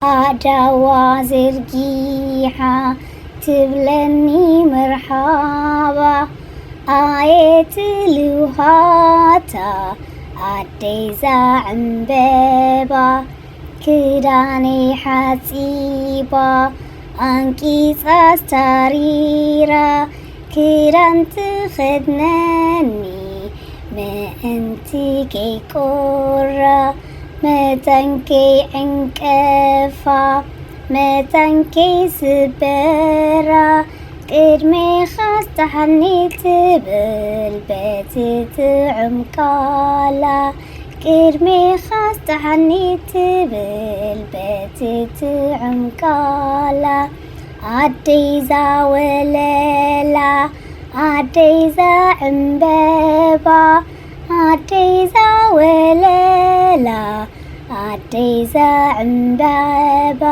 ኣእዳዋ ዘርጊሓ ትብለኒ መርሓባ። ኣየት ልውሃታ ኣደይ ዛዕምበባ፣ ክዳነይ ሓጺባ ኣንቂጻ ኣስታሪራ፣ ክዳን ትኸድነኒ ምእንቲ ከይቆራ፣ መታን ከይዕንቀፋ መታን ከይስበራ፣ ቅድሜኻ ስታሕኒ ትብል በቲ ትዕም ቃላ። ቅድሜኻ ስታሕኒ ትብል በቲ ትዕም ቃላ። ኣደይ ዛወለላ፣ ኣደይ ዛዕምበባ፣ ኣደይ ዛወለላ፣ ኣደይ ዛዕምበባ።